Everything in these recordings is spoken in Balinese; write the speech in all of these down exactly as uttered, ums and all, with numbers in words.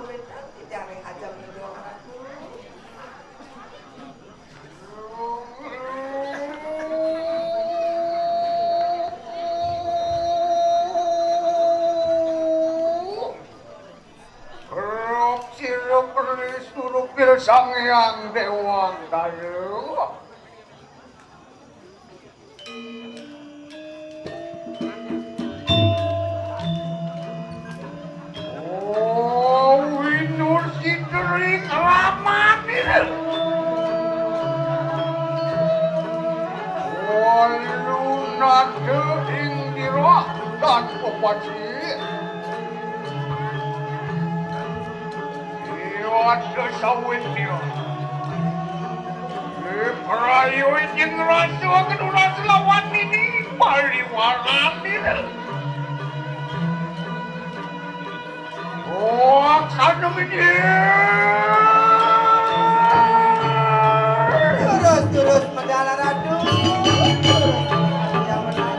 Wétan titiang ring ajeng Ida Ratu. Rok sira beli surupil Sang Hyang Déwa Batara. Oh, winur sidri kramanira. Walu nada ing dira tan pepati. Iya ada sawit dia. Prayu ing rasa kenunas lawan ini pariwaran ini. Oh, sana ini. Terus, terus, Mandala Ratu. Terus, yang benar.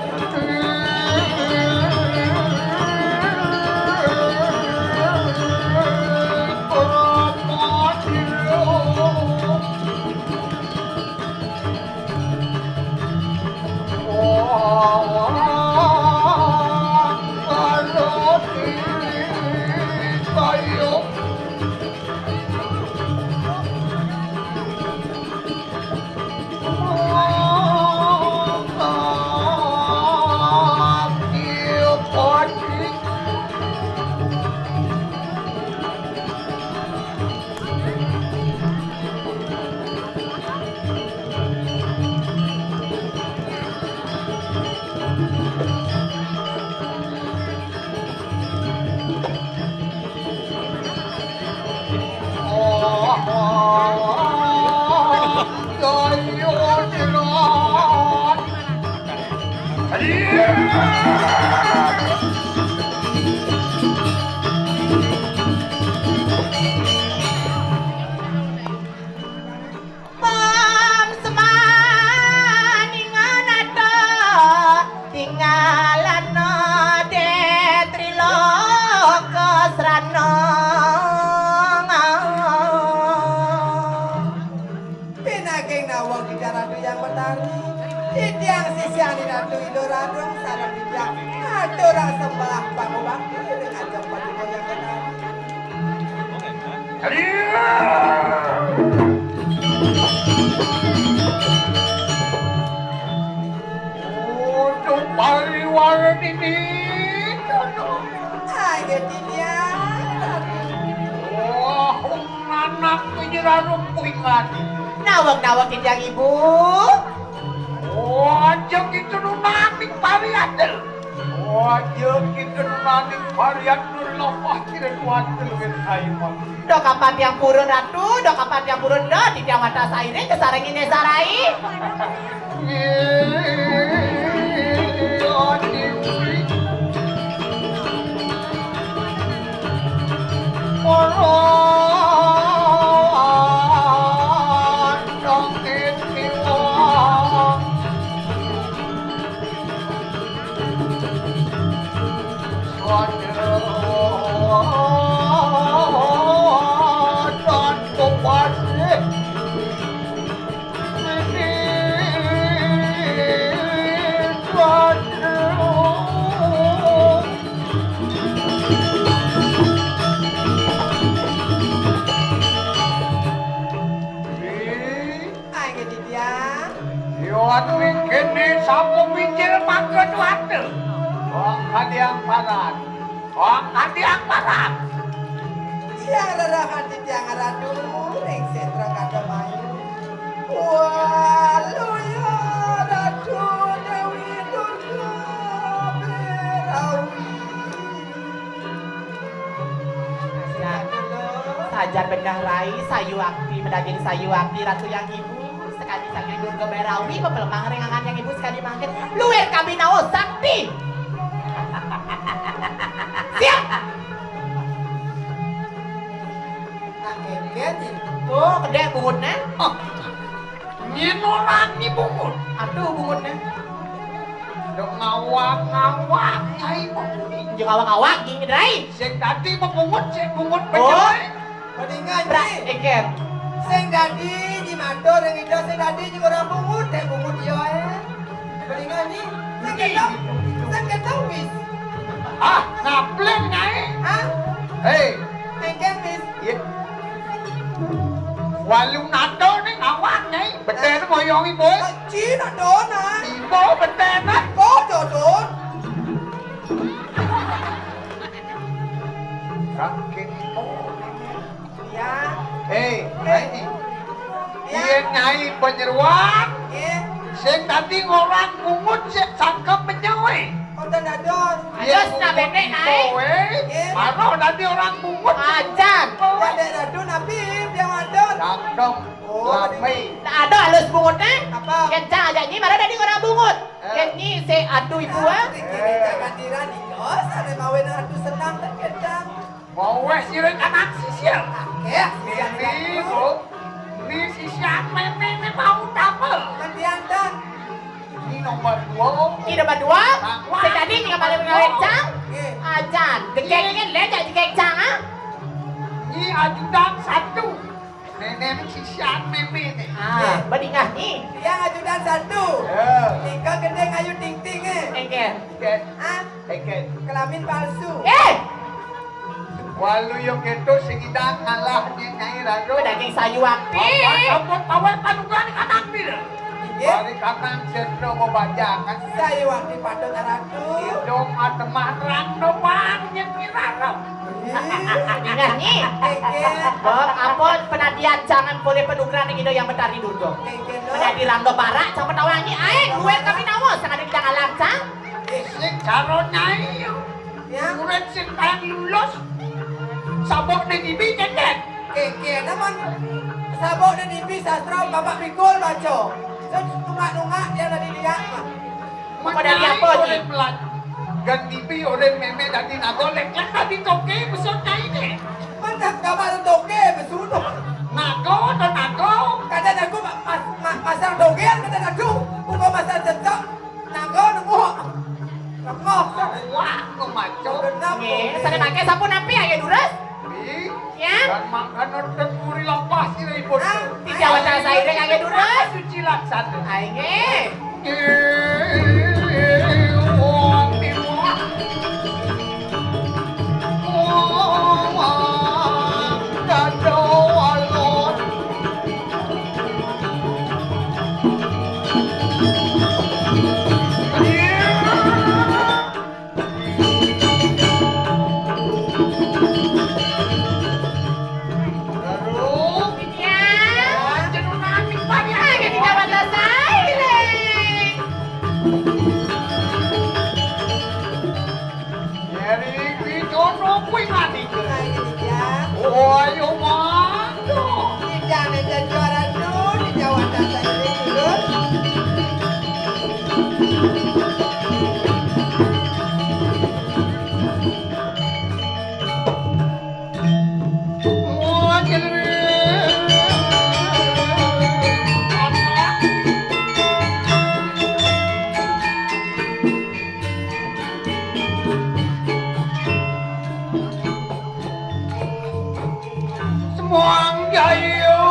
Pam semaning nata tingalana de triloka srana. Pinaging nawang Ida Ratu Hyang Batari, titiang sisianing Ratu Ida Ratu sareng titiang aturang sembah pangubakti ring ajeng Paduka Hyang Batari. Untuk pariwara nini. Ayo, Didia. Wah, anak Raja Ratu Kuingan. Nawang-nawang titiang ibu. Wah, aja kita nunaning pariatel. Wajah kita nunaning varian nur lepah kira kuat keluar ayu mati. Dok apa tiang purun ratu, dok apa tiang purun da, titiang mata sairing, kesarengin sarai. Ayo, Didia. Yo, anu ing kene sapa mijil manggon watu? Wong kadiang paran. Wong kadiang paran. Yang rerahan titiang ratu ring setra Kandamayu. Waluya Ratu Dewi Durga Berawi. Sajan bendah rai, sayu akti, medaging sayu akti, Ratu Yang Ibu, sekadi saking Durga Berawi, pepelemang ring angan Yang Ibu sekadi mangkin, luir kabinaos sakti. Siap. Nah, kénkén, Ibu. Tuh, gedé bungutné. Oh. Nyén orahang bungut. Aduh, bungutné. Dong ngawak-ngawak, Nyai, muni. Yo ngawak-ngawak, gini, Rai. Sing dadi memungut, sing bungut. Oh. Bener. Mendingan, Bra, Nyi. Eker. Sing dadi Nyi matur ring Ida, sing dadi Nyi ora bungut, dek bungut iya ae. Mendingan, Nyi. Sing Nyi. Ketong, sing ketong wis. Ah, ngableng, Nyai. Hah? Hei. Eker wis. Iya. Walu nado ning awak, Nyai. Beten ngoyongi, Bos. Ci nadona. Ibu beten. Ibu jodoh. Kak kene. Ya. Eh, Nyai. Ya. Yen Nyai penyeruan, nggih, sing dadi orang bungut sik sangkep menyewe. Mboten dados. Yen dados nabene, Nyai. Kowe, nggih, baru dadi orang bungut. Ajan. Ya, Dek Ratu, napi dia matur? Cakep. Oh. Lami. Nah, ada halus bungutnya. Apa? Kencang aja, Nyi, baru dadi orang bungut. Eh. Yen Nyi sik adu ibu, ah. Iki jangan dirani, Bos. Ada mawin adu senang tak kencang. Mau wes iring anak sisil. Akeh, sisil. Ini, Bu. Ini sisian meme ini mau double. Mentianten. Ini nomor dua. Ini nomor dua. Nah, wah. Sing dadi tinggal balik ngawet cang. Nggih. Ajan. Dikeknya le, jak dikek cang, ah. Ini ajudan satu. Nenek ini sisian meme ini. Ah, nggih. Bedingah ni. Yang ajudan satu. Ya. Nika gending ayu ting ting, eh. Enggak. Enggak. Ah. Eken. Kelamin palsu. Eh! Walu yo keto sing idang ngalah nye Nyai Ratu. Pedaging sayuakti. Apa pawai panukan kanak pira? Iya. Bari kanan sendro mau bajakan. Sayuakti patut Ratu. Idong atemah rando bang nye piraro. Ingat, Nyi. Eken. Bob, ampun, penadian jangan boleh penukaran yang itu yang betari dulu. Eken, no. Menadi rando barak, jangan tawangi. Ae, duit kami nawa, sengaja kita ngalah, cang. Sing cara nyai. Ya. Murid sing paling lulus. Sabuk ning ibi nyedet. Keke naman. Sabuk ning ibi sastra Bapak Bikul baca. Terus nungak-nungak dia tadi lihat, Mak. Apa dari apa, Ji? Orang pelat. Gan ibi orang meme dadi nago lek-lek dadi toke besok nyai ne. Mantap gambar toke besuno. Nago atau nago? Kadang aku ma-, mas-, ma-, masang dogel, kadang aku buka masang cecok. Naga nemu. Lemah. Wah, kok maco. Genap. Nggih, sane mangke sampun nampi, ayo durus. Ih, ya. Dan mangkana ten muri lapas sira ipun. Ah, tidak wadah saya dengan ayo durus. Suci laksana. Ayo nggih. Nggih, wong tiwa. Wong, wong, kacau alon. Nyeri wijono kuwi ngandika. Ayo, Ditya. Oh, ayo, mantap. Ditya, Ditya juara tu, Ditya wadah saya ini dulu. Oh, nyeri. Semua jaya.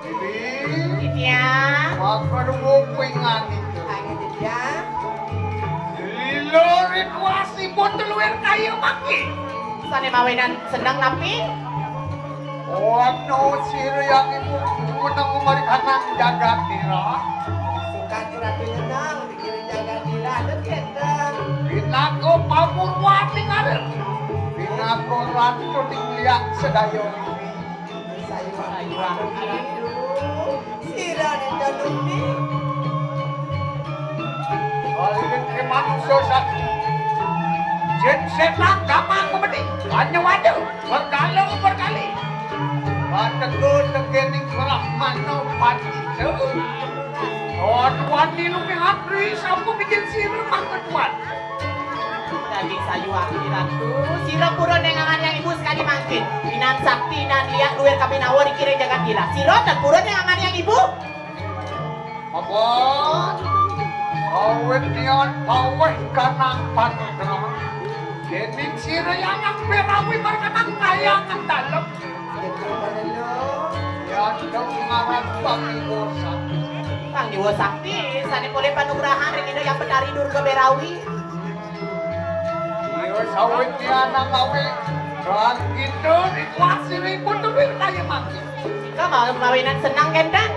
Bibi. Iya. Maka nunggu kuingan itu. Ayo, iya. Lilo rituasi pun teluwer kayu maki. Sane mawinan seneng napi? Ono sira yang ibu meneng mari kanang jagat nira. Sukan ratu nyenang. Kiri jagat nira, ada tiada. Pinaka pamurwati ngarep. Pinaka ratu ning liak sedaya. Sayuwakti. Sira ning dalem ni. Kalining ke manusia sakti. Jen setan gampang kemedi. Hanya waduh, berkala berkali. Ategun tegening Brahmana Pandita. Tuan wani lumihat ri sapa bikin sira mangkeduan. Daging sayu ati Ratu. Sira purun ing angan Hyang Ibu sakadi mangkin. Inan sakti, inan liak, luir kabinawa dikiring jagat gila. Sira tan purun ing angan Hyang Ibu. Abot, awit nian paweh kanang panigra. Dening sira yang berawi markanang kayangan dalem. Yadong ngaran pangiwa sakti. Pangiwa sakti, sane polih panugrahan ring Ida Yang Betari Durga Berawi. Iya, sawit nian ngawi. Bang kita dikuasiri putu wirtaya mati. Ika mawinan seneng kenten.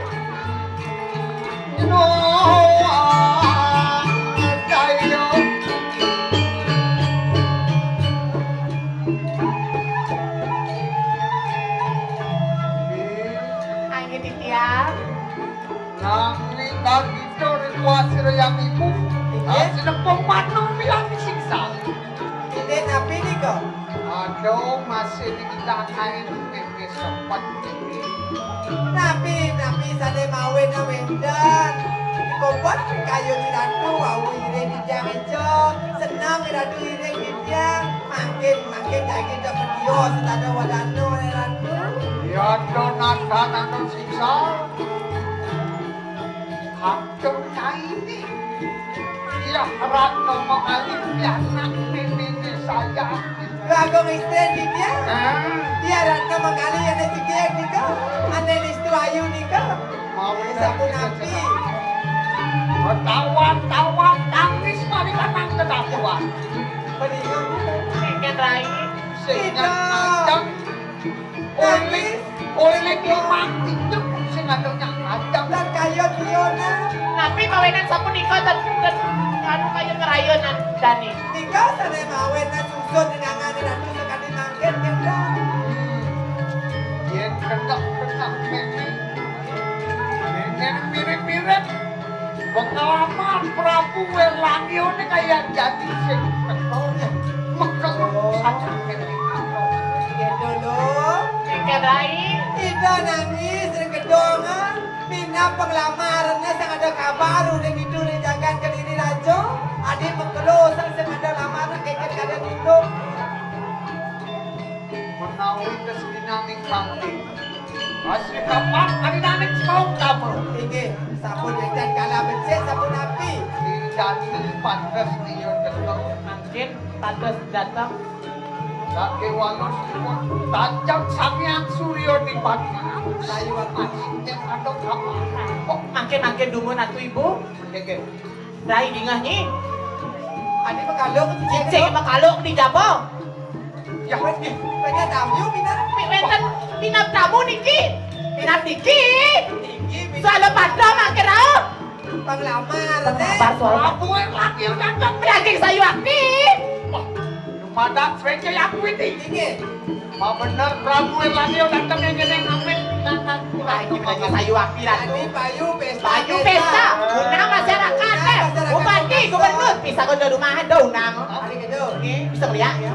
Nanging bagi to ritual sira yang ibu. Inggih. Sinepung manu bilang siksa. Inggih, napi nika? Aduh, masih dikitakain mimpi sempat. Napi, napi sane mawin wenten. Kobat kayu di ratu, wau iring titiang eco. Senang ratu iring titiang. Mangkin, mangkin jagi tak petio, setanda wadana, ratu. Ya, donatan anu siksa. Aduh, Nyai. Iya, Ratna mengalih pianak mimine saya. Lha Agung Istri dia? Hah? Iya, Ratna mengalih ane tiga nika. Ane Listu Ayu nika. Mau sapunapi? Tawan, tawan, tangis mari kanang kedatuan. Bening. Enten rai. Sing ajeng. Oleh, oleh limang tinjuk sing ada nyak ajeng. Lan kaya Fiona. Napi mawinan sapunika ten, ten, anu kaya ngrayanan dane? Nika sane mawinan susun ing angane ratu sakadi mangkin, Gendong. Yen kendok-kendok mene. Yen mirip-mirip. Pengalaman Prabu Werlangione kaya dadi sing teka. Mekel saja kene. Gitu lho. Ika rai. Ida nangis ring gedongan. Minab penglamarane sing ada kabar udah gitu ring jagat Kediri Raja. Adi mekelo sang sing ada lamar keket kada gitu. Menawi kesinaning mangke. Asri kapan adinaning semaung tama. Inggih, sampun wenten kala becik, sampun api. Dijani pantes dia teka. Mangkin pantes dateng. Sakéwala sipun tajam Sang Hyang Surya di Padma. Sayu atas. Yen ada kabar. Kok mangkin-mangkin dumun atu ibu? Nggih, nggih. Rai dingeh nyi. Adi makaluk, cicing makaluk di jaba. Ya, wis nggih. Wénten tamu minab. Pi-, wénten minab tamu niki. Minab niki. Niki minab. Soal pada mangke rauh. Panglamar, Panglamar soal. Prabu Erlangga dateng. Daging sayu aktif. Wah, dumadak swéngke yang kuwi. Inggih. Mabener Prabu Erlangga dateng ing kene ngambil tindakan. Wah, iki banyak sayu aktif, Ratu. Tadi payu pesta. Payu pesta. Undang masyarakat, eh. Undang masyarakat. Bupati, gubernur, bisa kau jadi rumah ada undang. Hari gitu. Nggih, bisa melihat ya.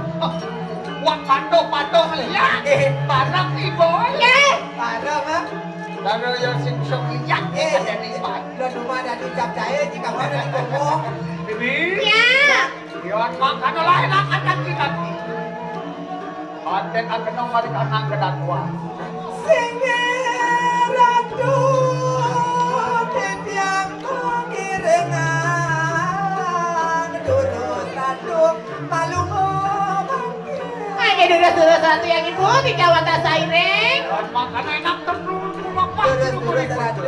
Wah, patuh, patuh melihat. Nggih. Barang ibu. Nggih. Barang, ah. Lalu yang sing bisa melihat, eh, ada di mana? Lo rumah ada di cap cair, di kamar ada di kokong. Ini? Ya. Yon mangkana lain angkatan kita. Paten akenong mari kanang kedatuan. Sing ratu titiang pangiringan durus ratu malunga mangke. Ayo durus-durus ratu yang ibu, tidak watas sairing. Yon mangkana enak terus, Bapak. Durus-durus ratu.